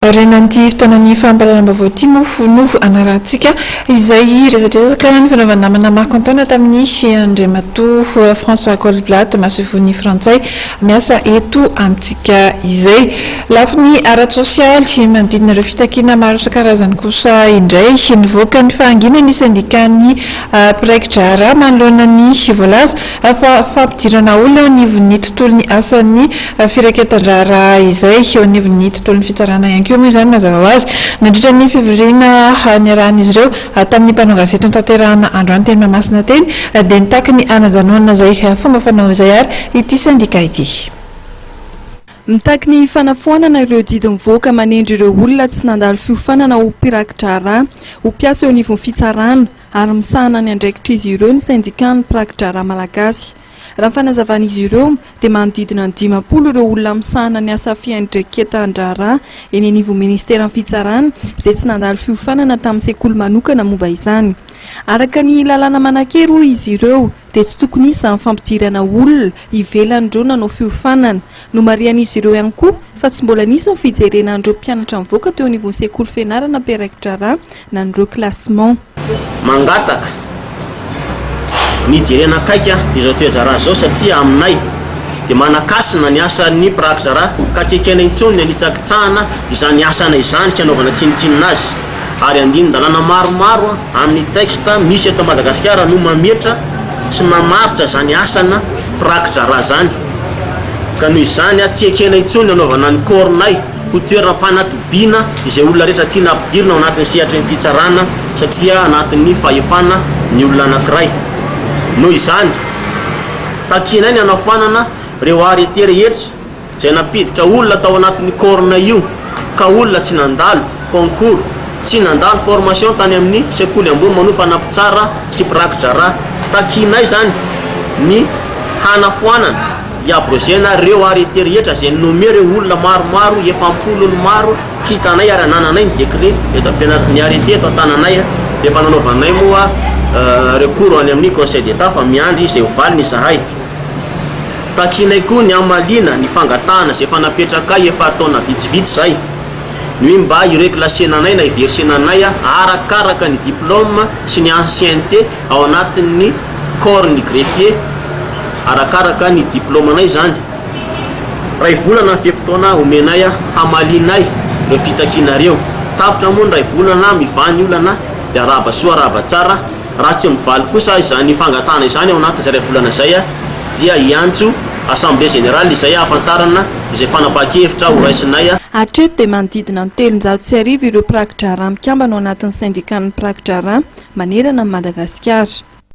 Aorianan'ity fotoanan'ny fampahalalam-baovao ity moa no hanarahantsika izay resadresaka nifanaovan'ny namana Marc Antoine tamin'ny Andriamatoa François Goldblatt, masoivohon'ny frantsay miasa eto amintsika izay. Lafiny ara-tsosialy, manodidina ireo fitakiana maro isan-karazany kosa indray, nivoaka ny fahanginan'ny sendikan'ny mpiraiki-draharaha manoloana ny voalaza fa fampidirana olona eo anivon'ny tontolon'ny asan'ny Firaiketan-draharaha izay eo anivon'ny tontolon'ny fitsarana ihany koa moa izany mazava ho azy. Nandritra ny fivoriana niarahan'izy ireo tamin'ny mpanao gazety notanterahana androany teny Mahamasina teny dia nitaky ny hanajanonana izay fomba fanao izay ary ity sendika ity. Mitaky ny fanafoanana ireo didy mivoaka manendry ireo olona tsy nandalo fiofanana ho mpiraki-draharaha ho mpiasa eo anivon'ny fitsarana ary misahana ny andraikitr'izy ireo ny sendikan'ny mpiraki-draharaha malagasy. Raha ny fanazavan'izy ireo dia manodidina ny 50 ireo olona misahana ny asa fiandraiketan-draharaha eny anivon'ny ministeran'ny fitsarana izay tsy nandalo fiofanana tamin'ny sekoly manokana momba izany. Araka ny lalàna manan-kery hoy izy ireo dia tsy tokony hisy izany fampidirana olona ivelan'ireo nanao fiofanana. Nomarihan'izy ireo ihany koa fa tsy mbola nisy ny fijerena an'ireo mpianatra nivoaka teo anivon'ny sekoly fianarana mpiaraiki-draharaha na ny reclassement. Mangataka ny hijerena akaiky izao toe-draharaha izao satria aminay dia manakasina ny asan'ny mpiraki-draharaha ka tsy ekena intsony ny hanitsakitsahana izany asana izany sy hanaovana tsinontsinona azy ary andinin-dalàna maromaro amin'ny texte misy eto Madagasikara no mametra sy mamaritra izany asana mpiraki-draharaha izany ka noho izany tsy ekena intsony ny hanaovana ny corps-nay ho toeram-panatobiana izay olona rehetra tiana hampidirina ao anatin'ny sehatry ny fitsarana satria anatin'ny fahefana ny olona anankiray. Noho izany, takianay ny hanafoanana ireo arrêté rehetra izay nampiditra olona tao anatin'ny corps io ka olona tsy nandalo concours, tsy nandalo formation tany amin'ny sekoly ambony manofana mpitsara sy mpiraki-draharaha. Takianay izany ny hanafoanana. Hiabrogena reo arrêté rehetra zay nommé reo olona maromaro efa ampolony maro hitanay ary anananay ny décret eto ampiana ny arrêté eto antananay de efa nanaovanay moa recours any amin'ny conseil d'etat fa miandry izay ho valiny izahay. Takianay koa ny hamaliana ny fangatahana izay efa napetrakay efa taona vitsivitsy izay ny hoe mba hi-reclasser-na anay na hi-verser-na anay arakaraka ny diplôme sy ny ancienneté ao anatin'ny corps ny greffier arakaraka ny diplaomanay izany. Iray volana ny fe-potoana omenay hamalianay ireo fitakianareo. Tapitra moa ny iray volana, mivaha ny olana dia arahaba soa arahaba tsara. Raha tsy mivaly kosa izany fangatahana izany ao anatin'izay iray volana izay dia hiantso Assemblée Générale izay hahafantarana izay fanapahan-kevitra horaisinay. Hatreto dia manodidina ny 1300 ireo mpiraki-draharaha mikambana ao anatin'ny sendikan'ny mpiraki-draharaha manerana an'i Madagasikara.